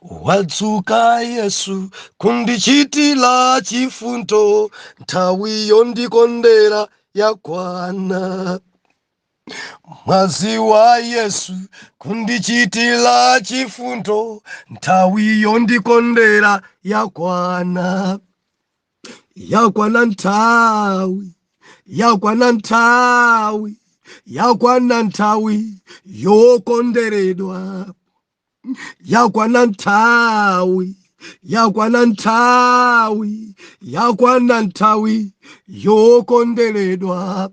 Wadzuka Yesu kundichitila chifundo, nthawi yondikondera yakwana. Mwazi wa Yesu kundichitila chifundo, nthawi yondikondera yakwana. Yakwana nthawi, yakwana nthawi, yakwana nthawi yokonderedwa. Yakwana nthawi, yakwana nthawi, yakwana nthawi yokonderedwa.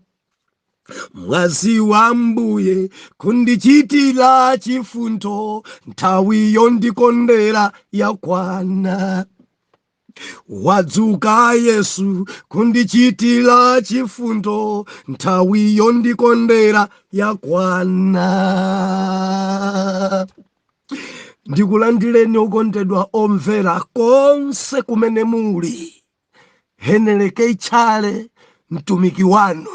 Mwazi wa Mbuye kundichitila chifundo, nthawi yondikondera yakwana. Wadzuka Yesu kundichitila chifundo, nthawi yondikondera yakwana. Ndikulandireni okondedwa omvera konse kumene muli. Henry K. Chale, mtumiki wanu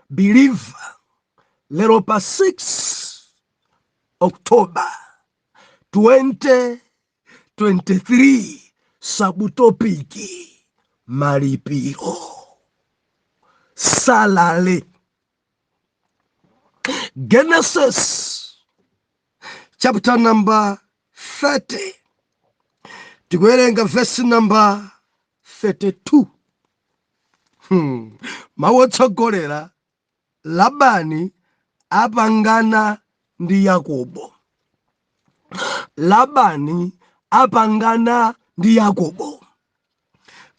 believer, lero pa 6 October 2023, subtopic malipiro, salary. Genesis chapter number 30, tikuwerenga verse number 32. Mawu otsogolera: Labani apangana ndi Yakobo. Labani apangana ndi Yakobo.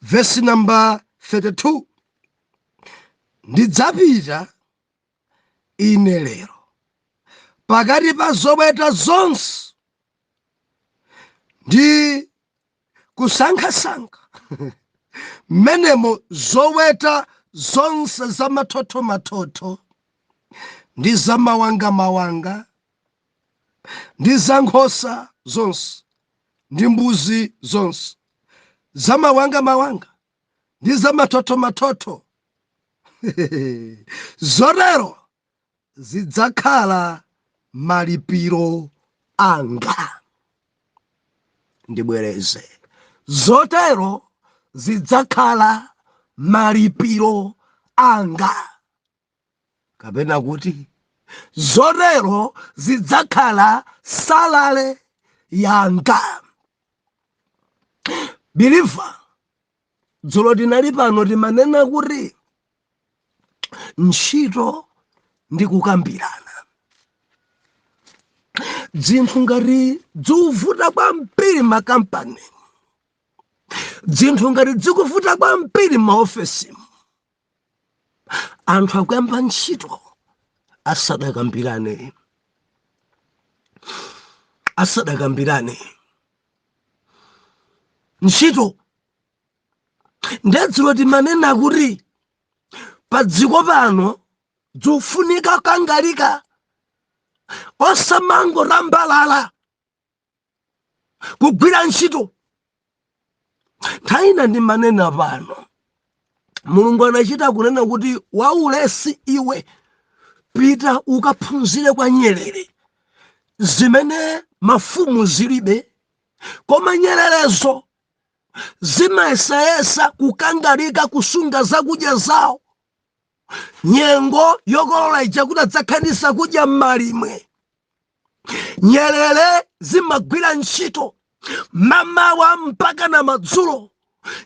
Verse number 32: Ndidzapita ine lero pakati pa zoweta zonse ndi kusankhasankha mmenemo zoweta zonse za mathotho ndi za mawangamawanga ndi za nkhosa zonse ndi mbuzi zonse za mawangamawanga ndi za mathothomathotho. Zotero zidzakhala malipiro anga. Ndibwereze: zotero zidzakhala malipiro anga, kapena kuti zotero zidzakhala salary yanga. Believer, dzulo tinali pano, timanena kuti ntchito ndi kukambirana. Dzinthu ngati dzikuvuta kwambiri makampani, dzinthu ngati dzikuvuta kwambiri maofesimu, anthu akuyamba ntchito asadakambirane, asadakambirane ntchito. Ndedzulo timanena kuti pa dziko pano dzikufunika kangalika, osamangotambalala kugwira ntchito. Nthawi ina ndimanena pano, Mulungu anachita kunena kuti, "Waulesi iwe, pita ukaphunzire kwa nyerere zimene mafumu zilibe, koma nyererezo zimayesayesa kukangalika kusunga zakudya zawo nyengo yokolola ija kuti adzakhalisa kudya m'malimwe." Nyerere zimagwira ntchito mamawa mpaka na madzulo.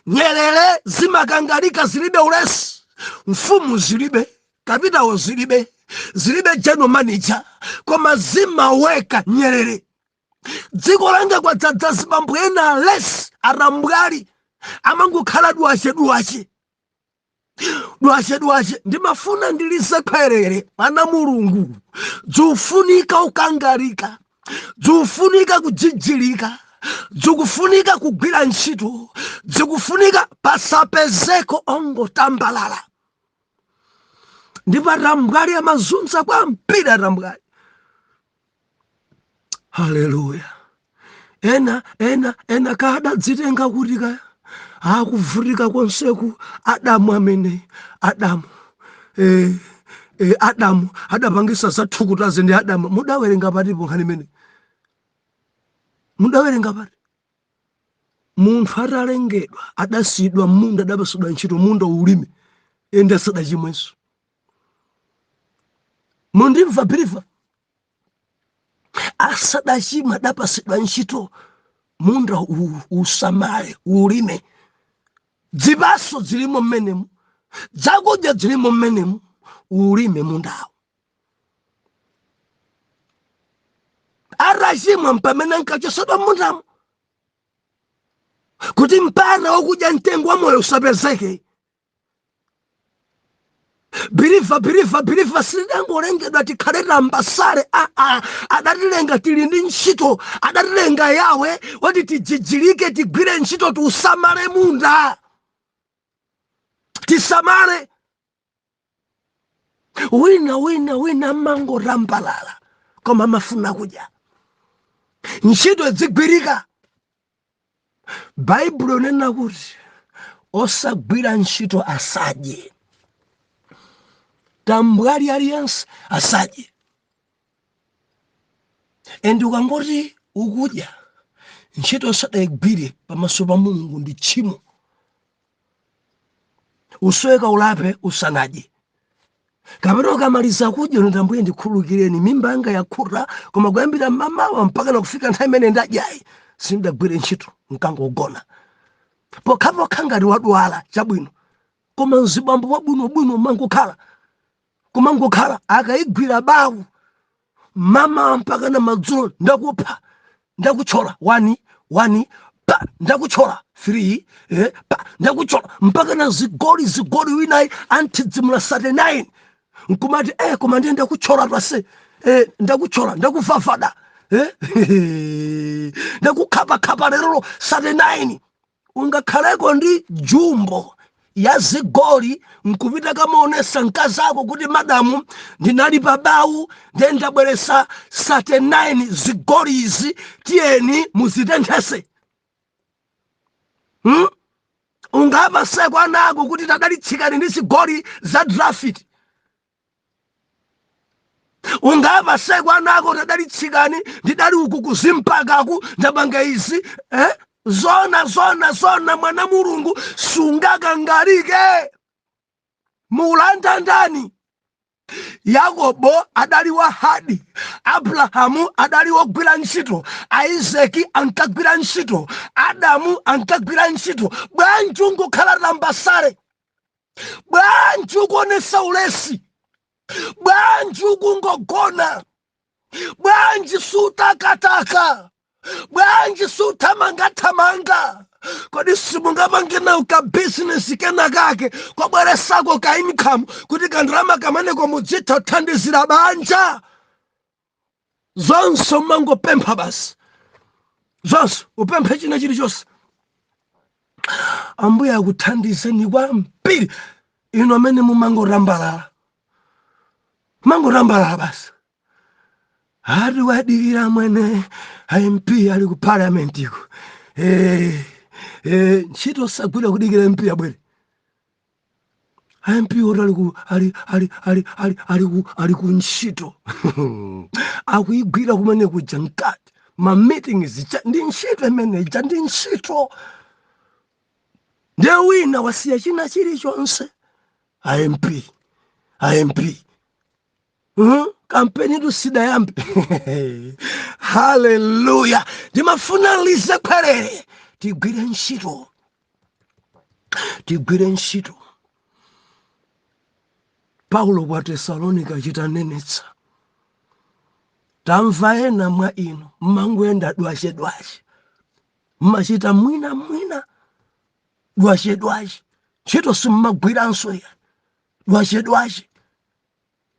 Nyerere zimakangalika, zilibe ulesi. Mfumu zilibe, kapitawo zilibe, zilibe general manager, koma zimaweka nyerere. Dziko langa kwadzadza zibambo ena alesi, atambwali, amangokhala dwache dwache dwache dwache. Ndimafuna ndilize khwerere, ana Mulungu, dzikufunika ukangalika, dzikufunika kujijilika, dzikufunika kugwira ntchito, dzikufunika pasapezeko ongotambalala. Ndipo atambwali amazunza kwambiri atambwali. Haleluya! Ena ena ena kadadzitenga kuti kaya akuvutika konseku. Adamu amene Adamu, Adamu adapangisa zathukutazi ndi Adamu. Mudawerenga patipo nkhani imene? Mudawerenga pati? Munthu atalengedwa adasiyidwa m'munda, adapasidwa ntchito munda ulime, ende asadachimwenso. Mundimva, believer? Asadachimwa adapasidwa ntchito munda usamale, ulime, dzipaso zilimo mmenemu, zakudya zilimo mmenemu, ulime mundawo. Atachimwa mpamene ankachosedwa m'mundamo kuti mpata wokudya mtengo wa moyo usapezeke. Believer, believer, believer, sitidangolengedwa tikhale tambasale. Aa, adatilenga tili ndi ntchito, adatilenga Yawe woti tijijilike, tigwire ntchito, tiusamale munda, tisamale. Wina wina wina amangotambalala koma amafuna kudya. Ntchito idzigwirika. Baibulo linena kuti osagwira ntchito asadye, tambwali aliyense asadye. And ukangoti ukudya ntchito osadayigwire pamaso pa Mulungu ndi tchimo. Usweka ulape usanadye, kapena ukamaliza kudya unati, "Ambuye, ndikhululukireni, mimba yanga yakhuta, koma kuyambira mmamawa mpaka nakufika nthawi imene ndadyayi sindagwire ntchito, nkangogona." Pokhapokha ngati wadwala, chabwino, koma mzibambo wabwinobwino mangokhala, kumangokhala, akayigwira bawu mama mpaka na madzulo, ndakupha, ndakuchola 1 1 pa, ndakuchola 3, pa, ndakuchola mpaka na zigoli zigoli, winayi anthidzimula 39, nkumati, "Koma ndiye ndakuchola twase, ndakuchola, ndakuvavada, ndakukhapakhapa lerolo 39." Ungakhaleko ndi jumbo ya zigoli nkupita kamaonesa mkazako kuti, "Madamu, ndinali pa bawu, ndiye ndabweresa 39 zigoli izi, tiyeni muzitenthese," Ungapaseko ana ako kuti tadalitsikani ndi zigoli za draft? Ungapaseko ana ako, tadalitsikani, ndidali uku kuzimpakaku, ndapanga izi, eh? Zona, zona, zona, mwana Mulungu sungakangalike mulanda ndani? Yakobo adali wa hard, Abrahamu adali wogwira ntchito, Isaki ankagwira ntchito, Adamu ankagwira ntchito. Bwanji ungokhala tambasale? Bwanji ukuonesa ulesi? Bwanji ukungogona? Bwanji sutakataka? Bwanji suthamangathamanga? Kodi simungapange nawo ka bizinesi kena kake kobweresako ka income kuti kandalama kameneko mudzitha kuthandizira banja? Zonse umangopempha basi, zonse upemphe china chilichonse. Ambuye akuthandizeni kwambiri inu amene mumangotambalala, mangotambalala basi. Ati wadikira mwene MP ali ku parliament iko, ntchito sagwira, kudikira MP abwere. MP oti ali ku ali ali ali ali ali ku ali ku ntchito akuyigwira kumene kuja, mkati ma meetings ndi ntchito imene ija, ndi ntchito. Ndiye wina wasiya china chilichonse, MP, MP. Kampeni tu sidayambe. Haleluya! Ndimafuna lize khwerere, tigwire ntchito, tigwire ntchito. Paulo kwa Tesalonika chitanenetsa, tamva ena mwa inu mmangoyenda dwachedwache, mmachita mwina mwina, dwachedwache, ntchito simmagwiranso ya, dwachedwache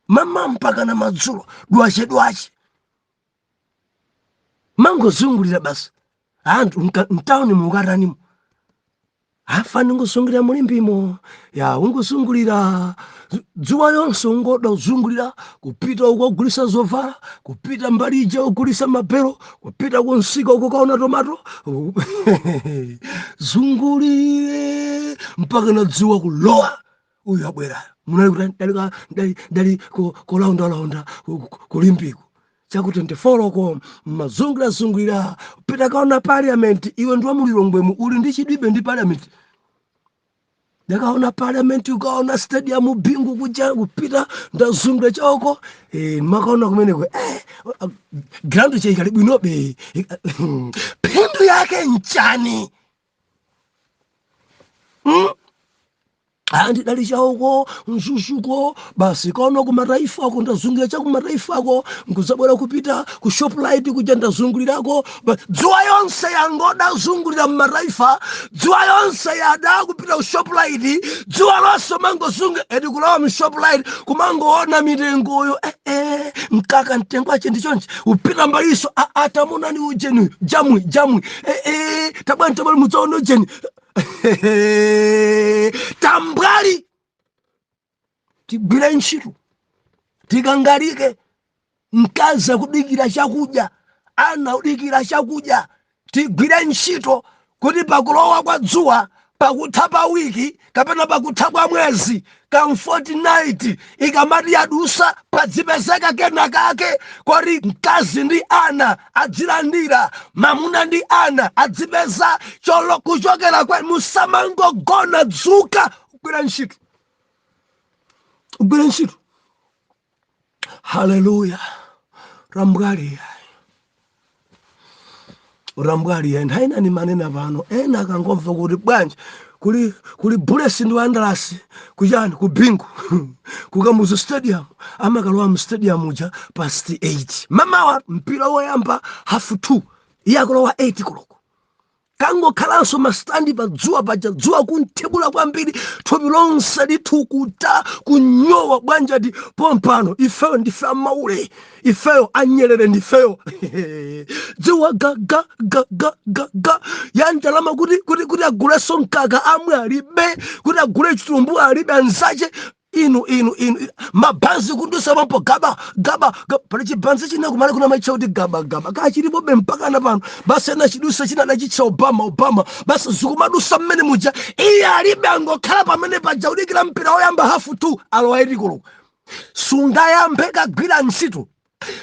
mama mpaka na madzulo, dwachedwache, mangozungulira basi anthu mtawuni mukatanimo? Afa ndingozungulira mulimbimo ya, ungozungulira dzuwa yonse, ungoda uzungulira, kupita uko kugulisa zovala, kupita mbali ija kugulisa mabelo, kupita kunsika uko kaona tomato, zungulire mpaka na dzuwa kulowa. Uyu abwera, munali kuti? Ndali ndali kulaundalaunda kulimbiko. Chaku 24 ko mazungulirazungulira, pita kaona Parliament. Iwe ndi wamulilongwemu, uli ndi chidwibe ndi Parliament? Ndakaona Parliament, ukaona stadium Bingu kuja, kupita ndazungulira choko, makaona kumeneko, ground cheikali bwinobe. Phindu yake nchani? Andidali chauko Mzuzuko basi, kaona kumataifa ako, ndazungulira chakumataifa ako, nkuzabwera kupita ku Shoprite kuja, ndazungulirako. Dzuwa yonse yangoda zungulira mmataifa, dzuwa yonse yada kupita ku Shoprite, dzuwa lonse mangozunga edi kulowa mu Shoprite, kumangoona mitengoyo, mkaka mtengo ache ndi chonchi, upita mbaliso, atamunani ujeni, jamwi jamwi, tabwani tabwani mudzaona ujeni tambwali. Tigwire ntchito, tikangalike. Mkazi akudikira chakudya, ana akudikira chakudya. Tigwire ntchito kuti pakulowa kwa dzuwa, pakutha pa wiki kapena pakutha kwa mwezi, ka fortnight ikamati yadusa, padzipezeka kena kake koti mkazi ndi ana adzilandira, mamuna ndi ana adzipeza cholo kuchokera kwa. Musamangogona, dzuka, kugwira ntchito, kugwira ntchito. Haleluya! Rambwali, rambwali. Nthawi inani manena pano, ena akangomva kuti bwanji kuli Bullets ndi Wanderers kuchani, ku Bingu, kuKamuzu Stadium, amakalowa mu stadium uja past 8 mamawa, mpira woyamba half 2, iye akulowa 8 koloko, kangokhalanso masitandi pa dzuwa paja, dzuwa kunthebula kwambiri, thupi lonse lithukuta kunyowa. Bwanja ti pompano ifeyo ndife amaule, ifeyo anyerere, ndifeyo dzuwa ga ga ga ga ga ga ya ndalama kuti agulenso mkaka amwe alibe, kuti agule chitumbu alibe. Anzache inu inu inu, mabanzi kundusa pampo, gaba gaba gaba. Pali chibanzi china kumale kuna maitcha kuti gaba gaba, kachilipobe mpakana pano. Basi ena chidusa china adachitcha Obama Obama, basi zikumadusa mmene muja. Iye alibe, angokhala pamene paja udikira mpira woyamba half 2, alowa 8 koloko. Sungayambe kagwira ntchito,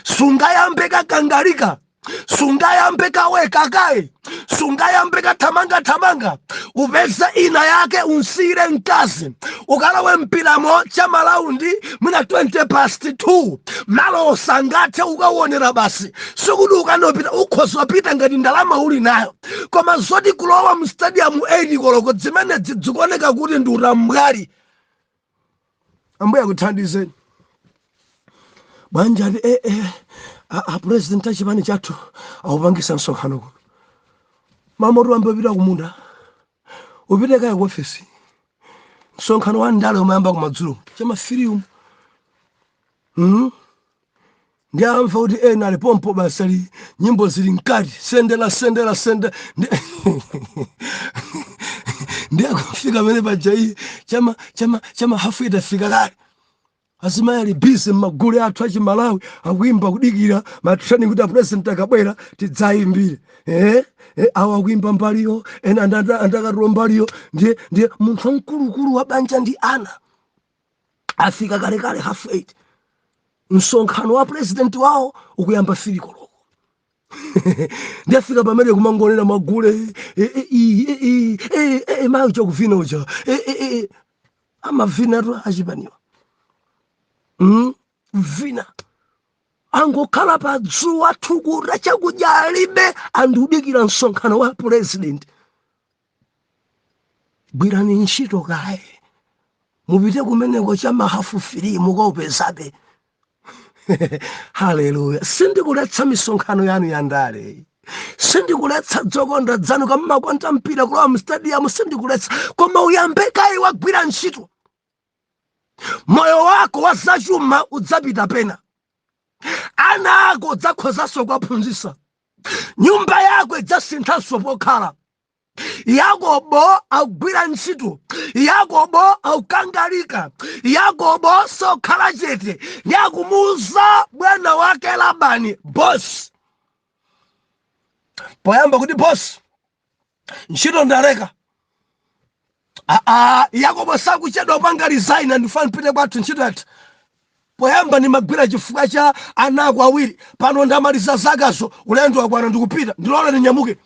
sungayambe kakangalika, sungayambe kaweka kaye, sungayambe kathamanga thamanga, upeze ina yake, unsiyire mkazi, ukalowe mpiramo chamalaundi mwina 20 past 2, malo osangathe ukauonera. Basi sikuti ukanopita, ukhoza pita ngati ndalama uli nayo, koma zoti kulowa mu stadium 8 koloko, zimene zikuoneka kuti ndi utambwali. Ambuye akuthandizeni. Bwanja ati a president achipani chathu akupangisa msonkhano kuno, mamoto ambe upita kumunda, upite kaya ku ofesi. Msonkhano wa ndale umayamba kumadzulo chamafiriumu. Ndi amva kuti ena ali pompo, basi ali nyimbo zili mkati, sendela sendela sende. Ndi akufika pamene paja iye chama hafu itafika kale. Azimayi ali busy mmagule athu achimalawi akuimba, kudikira matraining kuti apresident akabwera tidzayimbire. Awa akuimba mbaliyo, ena andakatulo mbaliyo. Ndiye munthu wamkulukulu wa banja ndi ana afika kalekale half 8, msonkhano wa president wawo ukuyamba 3 koloko. Ndiyafika pamene kumangonera magule, mayi uja kuvina uja, amavina tu achipaniwa, Vina angokhala pa dzuwa, thukuta, chakudya alibe, andikudikira msonkhano wa president. Gwirani ntchito kaye, mupite kumeneko chama half 3, mukaupezabe. Haleluya! Sindikuletsa misonkhano yanu ya ndale, sindikuletsa dzokonda dzanu kammakonda mpira, kulowa mu stadium, sindikuletsa, koma uyambe kaye wagwira ntchito. Moyo wako wa zachuma udzapita pena, ana ako udzakhozanso kuwaphunzitsa, nyumba yako idzasinthanso pokhala. Yakobo akugwira ntchito, Yakobo akukangalika, Yakobo sokhala chete. Ndi akumuuza bwana wake Labani, boss, poyamba kuti, "Boss, ntchito ndaleka." Aa, Yakobo sakuchedwa kupanga resign, andifuna mpite kwathu, ntchito yathu. Poyamba ndimagwira chifukwa cha ana ako awiri, pano ndamaliza zakazo, ulendo wakwana, ndikupita, ndilole ndinyamuke.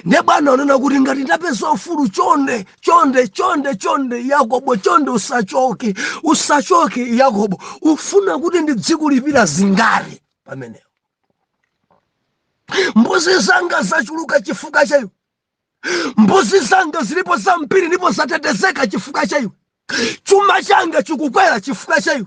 Ndiye bwana unena kuti ngati ndapeza ufulu, chonde, chonde, chonde, chonde Yakobo, chonde usachoke, usachoke Yakobo, ufuna kuti ndidzikulipira zingati? Pamenepo mbuzi zanga zachuluka chifukwa cha iwe, mbuzi zanga zilipo zambiri ndipo zatetezeka chifukwa cha iwe, chuma changa chikukwera chifukwa cha iwe,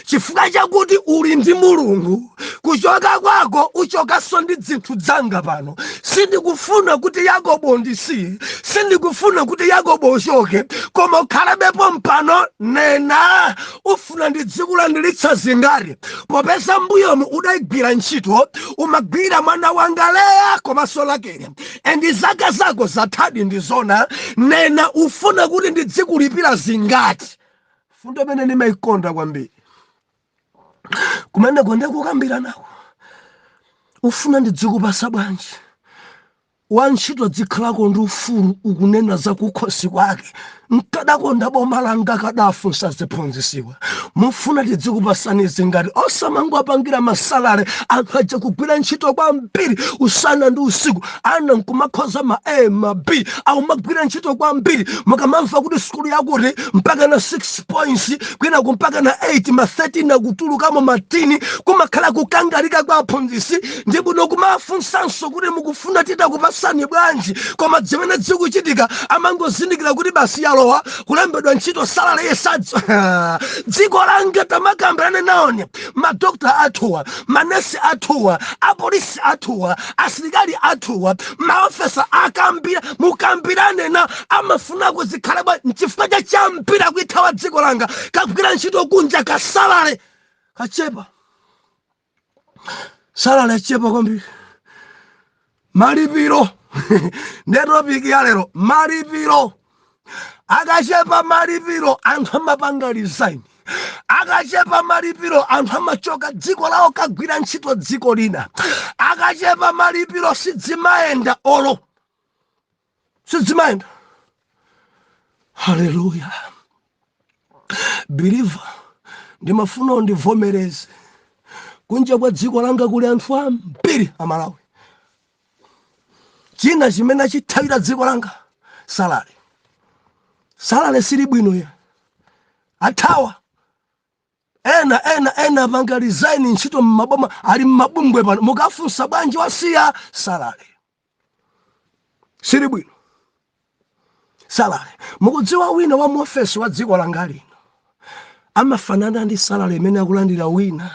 chifukwa chakuti uli ndi Mulungu. Kuchoka kwako uchokanso ndi zinthu zanga. Pano sindikufuna kuti Yakobo ndisiye, sindikufuna kuti Yakobo uchoke, koma ukhalebepo mpano. Nena, ufuna ndidzikulandiritsa zingati? Popeza mbuyomu udayigwira ntchito, umagwira mwana wanga Leya komanso Rakele, and zaka zako zathadi, ndizona. Nena, ufuna kuti ndidzikulipira zingati? Fundo imene ndimayikonda kwambiri kumeneko ndikukambira nako, ufuna ndidzikupasa bwanji? Wantchito dzikhalako ndi ufulu ukunena za kukhosi kwake. Nkadakonda boma langa kadafunsa ziphunzisiwa, mufuna tidzikupasani zingati? Osamangoapangira ma salary anthu aja kugwira ntchito kwambiri usana ndi usiku, ana nkumakhoza ma A, ma B, aumagwira ntchito kwambiri. Mukamamva kuti sukulu yakuti mpaka na 6 points, kwina kumpaka na 8, ma 13 akutulukamo, ma teen, kumakhala kukangalika kwa aphunzisi. Ndi bwino kumafunsanso kuti mukufuna titakupasani bwanji? Koma zimene zikuchitika, amangozindikira kuti basi yalowa kulembedwa ntchito, salary yesadzo. Dziko langa, tamakambirane nawoni madokta athuwa, manesi athuwa, apolisi athuwa, asilikali athuwa, maofesa akambira, mukambirane na amafuna kuzikhale bwa nchifukwa cha champira kuithawa dziko langa kagwira ntchito kunja. Ka salary kachepa, salary achepa kwambiri, malipiro. Ndiye topic ya lero, malipiro akachepa, malipiro anthu amapanga resign. Akachepa malipiro, anthu amachoka dziko lawo kagwira ntchito dziko lina. Akachepa malipiro, sidzimayenda, olo sidzimayenda. Haleluya! Believer, ndimafuna undivomereze, kunja kwa dziko langa kuli anthu ambiri Amalawi. China chimene achithawira dziko langa, salary. Salary sili bwino ya, athawa ena, ena, ena apanga resign ntchito mmaboma, ali mmabungwe pano. Mukafunsa bwanji wasiya? Salary sili bwino, salary. Mukudziwa wina wa muofesi wa dziko langa lino amafanana ndi salary imene akulandira wina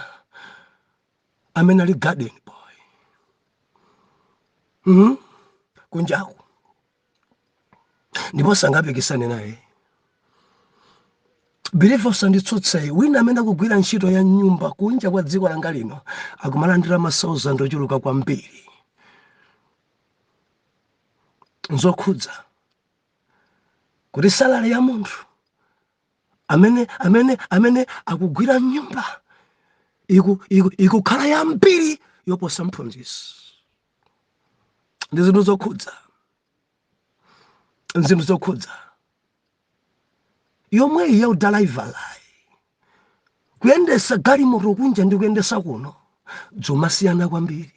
amene ali garden boy Kunjaku, ndipo sangapikisane naye. Believer, usanditsutse, wina amene akugwira ntchito ya nyumba kunja kwa dziko langa lino akumalandira ma 1000 ochuluka kwambiri. Nzokhudza kuti salary ya munthu amene akugwira nyumba ikukhala yambiri yoposa mphunzisi. Ndi zinthu zokhudza, zinthu zokhudza yomweyi ya udalaivalayi, kuyendesa galimoto kunja ndi kuyendesa kuno zomasiyana kwambiri.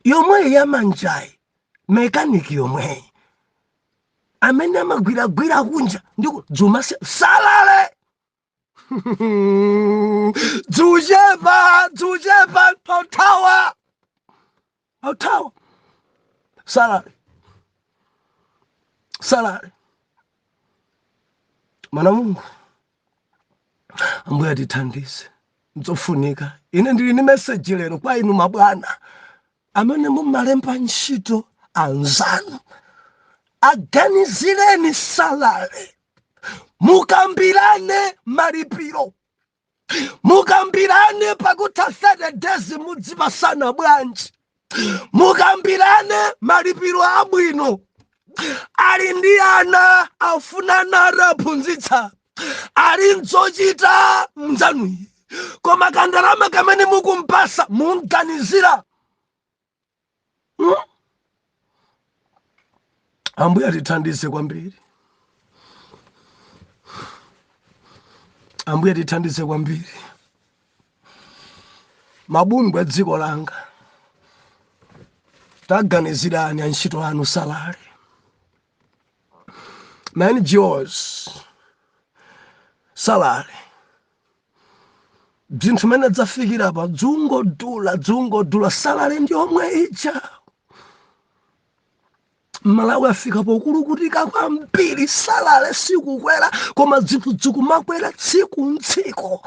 Yomweyi ya manjayi, mechanic yomweyi amene amagwiragwira kunja ndi zomasiya, salary dzuchepa, dzuchepa, authawa, authawa salary, salary. Mwana Mulungu, Ambuye atithandize. Nzofunika ine ndili ndi message lero kwa inu mabwana amene mumalemba ntchito anzanu. Aganizireni salary, mukambirane malipiro, mukambirane pakutha 30 days mudzipasana bwanji, mukambirane malipiro abwino. Ali ndi ana, afunana ataphunzitsa, ali nzochita mnzanuyi, koma kandalama kamene mukumpasa munganizira, Ambuye atithandize kwambiri. Ambuye tithandize kwambiri. Mabungwe dziko langa, taganizirani antchito anu salary. Ma NGOs salary, zinthu mene zafikira pa dzungodula dzungodula, salary ndi omwe ija. Malawi afika pokulukutika kwambiri. Salary sikukwera, koma zinthu zikumakwera tsiku ntsiku.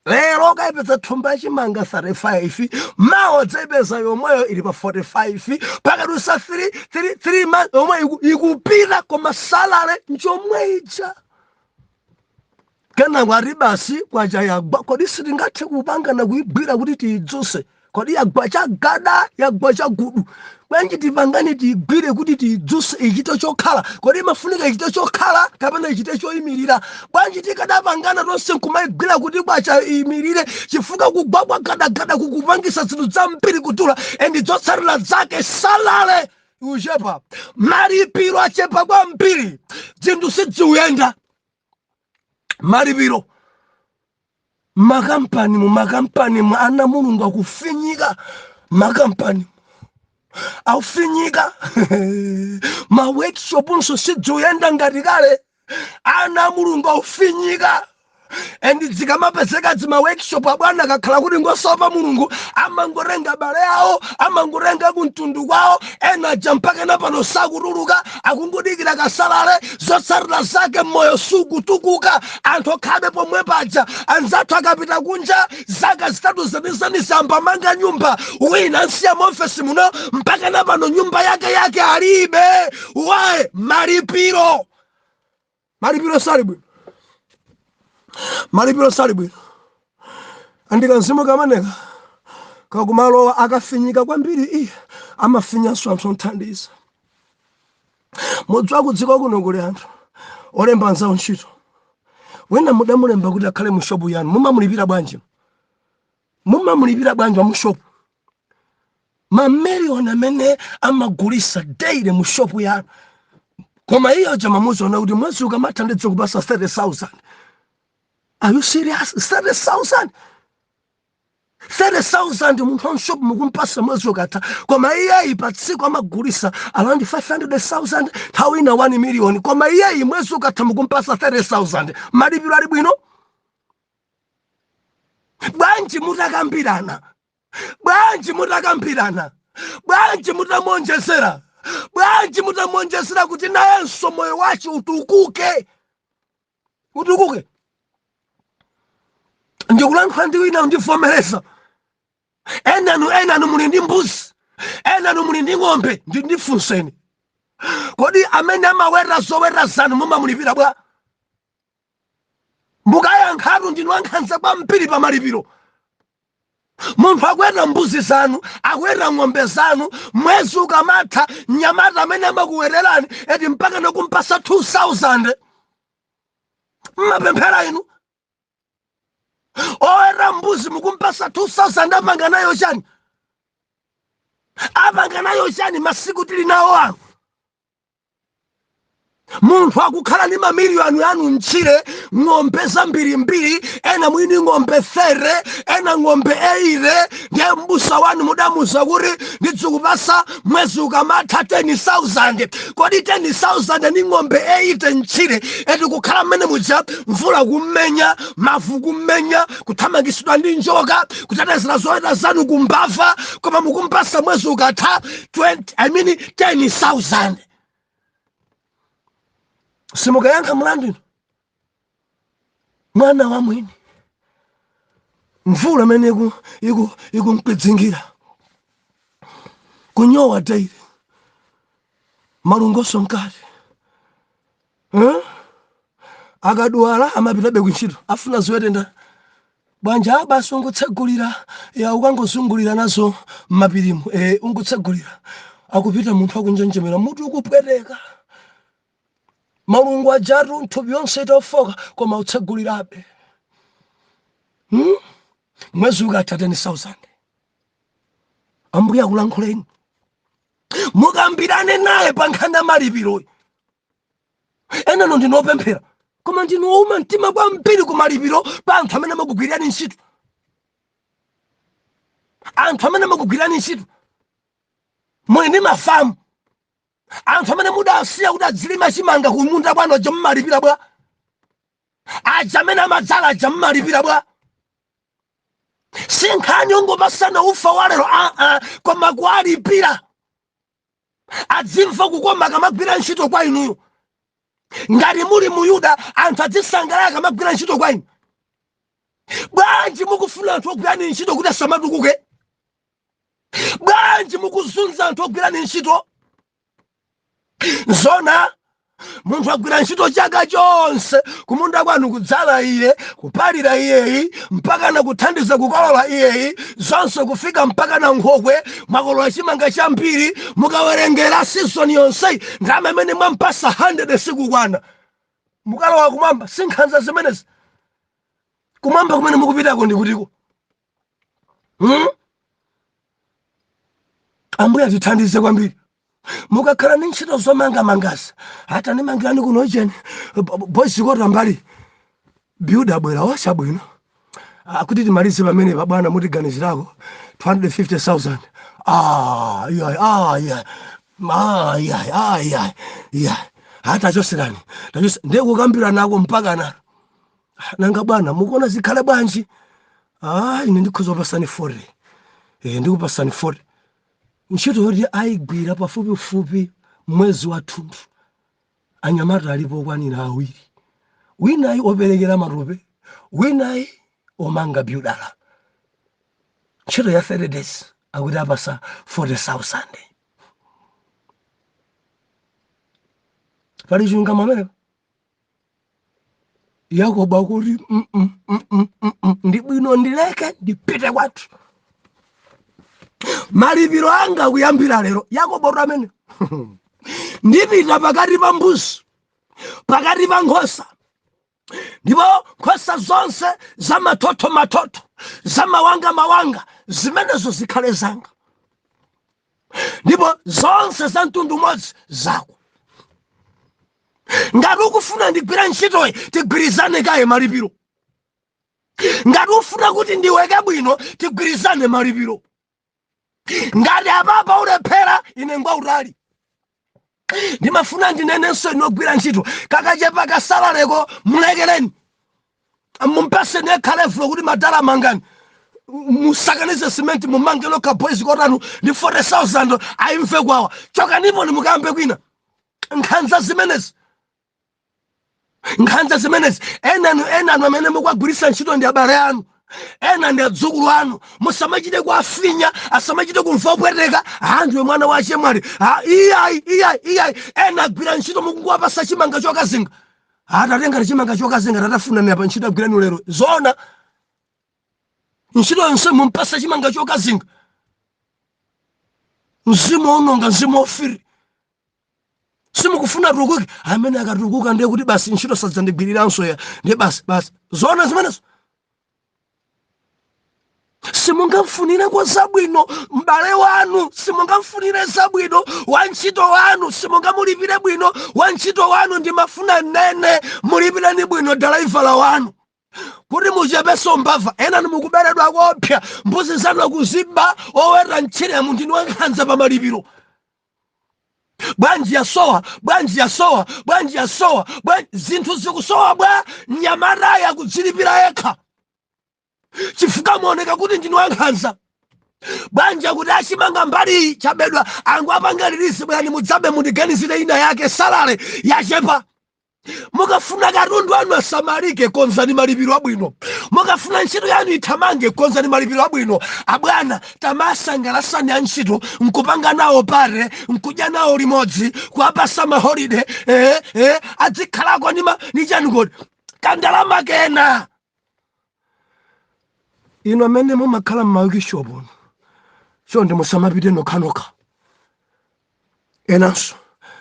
Lero ukayipeza thumba yachimanga 35, mawa dzayipeza yomweyo ili pa 45, pakadusa 3 3 3 months yomwe ikupita, koma salary njomwe ija. Kenako ati basi, kwacha yagwa. Kodi sitingathe kupangana kuyigwira kuti tiyidzuse? Kodi yagwa chagada, yagwa chagudu bwanji? Tipangani tiyigwire kuti tiyidzuse, ichite chokhala. Kodi imafunika ichite chokhala kapena ichite choyimirira? Bwanji tikadapangana tonse nkumayigwira kuti kwacha iyimirire? Chifukwa kugwa kwa gadagada kukupangisa zinthu zambiri kudula, and zotsatira zake salary uchepa, malipiro achepa kwambiri, zinthu siziuyenda. Malipiro makampani, mu makampani mwa ana Mulungu akufinyika, makampani akufinyika, ma workshop nso siziuyenda ngati kale. Ana Mulungu akufinyika. And zikamapezeka zima workshop, abwana kakhala kuti ngosopa Mulungu, amangorenga abale awo, amangorenga kumtundu kwawo. Ena aja mpaka na pano sakutuluka, akungodikira ka salary. Zotsatira zake moyo sukutukuka, anthu okhabe pomwe paja. Anzathu akapita kunja, zaka 3 zenizeni sambamanga nyumba. Wina nsiya muofesi muno, mpaka na pano nyumba yake yake alibe. Why? Malipiro, malipiro sali bwino, malipiro sali bwino. Andika mzimu kameneka kakumalowa, akafinyika kwambiri, iye amafinyanso anthu onthandiza. Mudziwa, kudziko kuno kuli anthu olemba anzawo ntchito. Wina mudamulemba kuti akhale mu shopu yanu, mumamulipira bwanji? Mumamulipira bwanji wa mu shopu? Mamiliyoni amene amagulisa daily mu shopu yanu, koma iyo chamamuziona kuti mwezi ukamatha ndidzi kupasa 30,000. Are you serious? 30,000, 30,000 munthu wa mshopu mukumpasa mwezi ukatha, koma iyeyi pa tsiku amagulisa around 500,000, nthawi ina 1 million, koma iyeyi mwezi ukatha mukumpasa 30,000. Malipiro ali bwino bwanji? Mutakambirana bwanji? Mutakambirana bwanji? Mutamonjezera bwanji? Mutamonjezera kuti nayenso moyo wace utukuke, utukuke. Ndikulankhula ndi wina, ndivomereza. Enanu, enanu muli ndi mbuzi, enanu muli ndi ng'ombe. Ndifunseni, kodi amene amaweta zoweta zanu mumamulipira bwa? Mukayankhatu ndinu ankhanza kwambiri pa malipiro. Munthu akuweta mbuzi zanu, akuweta ng'ombe zanu, mwezi ukamatha mnyamata amene amakuweterani eti mpaka nakumpasa 2000. Mmapemphera inu? Oweta mbuzi mukumpasa 2000, apanga nayo chani? Apanga nayo chani masiku tili nawo ano? Munthu akukhala ndi mamiliyoni anu mtchire, ng'ombe zambirimbiri, ena mwini ng'ombe 30, ena ng'ombe 80. Ndiye mbusa wanu mudamuza kuti ndidzikupasa mwezi ukamatha 10,000. Kodi 10,000 ndi ng'ombe 80 mtchire, eti kukhala mmene muja, mvula kummenya, mavu kummenya, kuthamangisidwa ndi njoka, kutetezera zoweta zanu kumbava, koma mukumpasa mwezi ukatha 20, I mean 10,000? Simukayankha mlandu ino? Mwana wa mwini, mvula imene ikumkwidzingira, kunyowa daily, malungoso mkati, eh? Akadwala amapitabe kuntchito. Afuna ziwetenda bwanja? Basi, ungotsegulira ya, ukangozungulira nazo mmapirimu, ungotsegulira. Akupita munthu akunjenjemera, mutu ukupweteka, malungu ajatu, nthupi yonse itofoka, koma utsegulirabe, Mwezi ukatha 10,000. Ambuye akulankhuleni, mukambirane naye pa nkhani ya malipiro. Enano ndinopemphera. Koma ndinu wouma mtima kwambiri kumalipiro pa anthu amene amakugwirirani ntchito, anthu amene amakugwirirani ntchito. Muli ndi mafamu, anthu amene mudasiya kuti adzilima chimanga kumunda kwanu aja mmalipira bwa? Aja amene amadzala aja mmalipira bwa? Si nkhani yongopasana ufa walero, aa, koma kuwalipira adzimva kukoma akamagwira ntchito kwa inuyo. Ngati muli Muyuda, anthu adzisangalala akamagwira ntchito kwa inu. Bwanji mukufuna anthu ogwirani ntchito kuti asamatukuke? Bwanji mukuzunza anthu ogwirani ntchito? Nzona munthu agwira ntchito chaka chonse kumunda kwanu, kudzala iye, kupalira iyeyi, mpaka na kuthandiza kukolola iyeyi, zonse kufika mpaka na nkhokwe, mwakolola chimanga chambiri. Mukawerengera season yonseyi, ndalama imene mwampasa 100 sikukwana. Mukalowa kumwamba, si nkhanza zimenezi? Kumwamba kumene mukupitako ndi kutiko, Ambuye atithandize kwambiri. Mukakhala ndi ntchito zomangamangazi, atanimangirani kuno cheni, boys quarter mbali, builder bwera wachabwino, akuti timalize pamene pa bwana, mutiganizirako 250,000. Ah, iya, ah, iya, ah, iya, ah, iya, iya, atachoserani tachose, ndiye kukambira nako mpaka na nanga bwana, mukuona zikhale bwanji? Ah, ine ndikhoza kupasani 40, ndikupasani 40. Ntchito yoti ayigwira pafupifupi mwezi wathunthu, anyamata alipo okwanira awiri, winayi operekera matope, winayi omanga, builder. Ntchito ya 30 days akuti apasa 40,000. Pali chilungamo amenepo? Yakobo akuti, Ndi bwino ndileke ndipite kwathu. Malipiro anga kuyambira lero, Yakobo amene, ndipita pakati pa mbuzi, pakati pa nkhosa, ndipo nkhosa zonse za mathotho mathotho, za mawanga mawanga, zimenezo zikhale zanga, ndipo zonse za mtundu umodzi zako. Ngati ukufuna ndigwira ntchitoyi, tigwirizane kaye malipiro. Ngati ufuna kuti ndiweke bwino, tigwirizane malipiro. Ngati apapa ulephera, ine ngwautali. Ndimafuna ndinenenso, inogwira ntchito, kakachepa ka salary ko mulekereni, mumpaseni ekha level kuti madala mangani, musakanize simenti, mumange lokha boys quarter nu ndi 40,000, ayimve kwawa. Chokanipo nimukambe kwina. Nkhanza zimenezi, nkhanza zimenezi. Enanu amene mukwagwiritsa ntchito ndi abale anu, ena ndi adzukulu anu. Musamachite kuafinya, asamachite kumva upweteka. Anthu mwana wa chemwali, iyayi, iyayi, iyayi. Ena agwira ntchito, mukunguwapasa chimanga chokazinga. Atatenga chimanga chokazinga, tatafunani apa, ntchito agwirani lero. Zona ntchito yonse mumpasa chimanga chokazinga? Mzimu waunonga, mzimu wofiri. Simukufuna tukuke. Amene akatukuka ndiye kuti basi, ntchito sadzandigwiriranso ya, ndiye basi basi. Zona zimenezo? Simungamfunireko zabwino m'bale wanu? Simungamfunire zabwino wantchito wanu? Simungamulipire bwino wantchito wanu? Ndimafuna nene, mulipireni bwino dalaivala wanu kuti muchepese umbava. Ena mukuberedwa kopsa, mbuzi zanu akuziba oweta mtchire. Munthu ni wankhanza pa malipiro. Bwanji yasowa? Bwanji yasowa? Bwanji yasowa? Bwanji zinthu zikusowa bwa? Mnyamatayi akudzilipira yekha chifukwa muoneka kuti ndinu wankhanza. Bwanji kuti achimanga mbali chabedwa, angu apanga release, bwerani mudzabe, mundiganizire ina yake, salary yachepa. Mukafuna katundu anu asamalike, konzani malipiro abwino. Mukafuna ntchito yanu ithamange, konzani malipiro abwino. Abwana, tamasangalasani antchito, nkupanga nawo party, nkudya nawo limodzi, kuwapasa ma holiday, adzikhalako ni chani kodi kandalama kena. Ino amene mumakhala mma workshop, chonde musamapite nokhanokha, enanso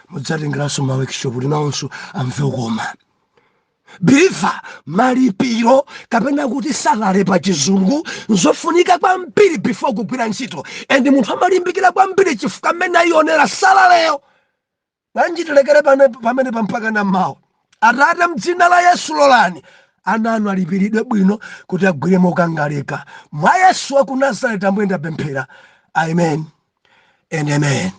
mudzatengeranso ma workshop linawonso amve koma. Believer, malipiro kapena kuti salary pa Chizungu nzofunika kwambiri before kugwira ntchito, and munthu amalimbikira kwambiri chifukwa mmene ayionera salary yo. Bwanji tilekere pamene pampaka na mmawa? Atate, mdzina la Yesu, lolani ana anu alipiridwe bwino kuti agwire mokangalika. Mwa Yesu wa ku Nazareti, Ambuye, ndapemphera. Amen and amen.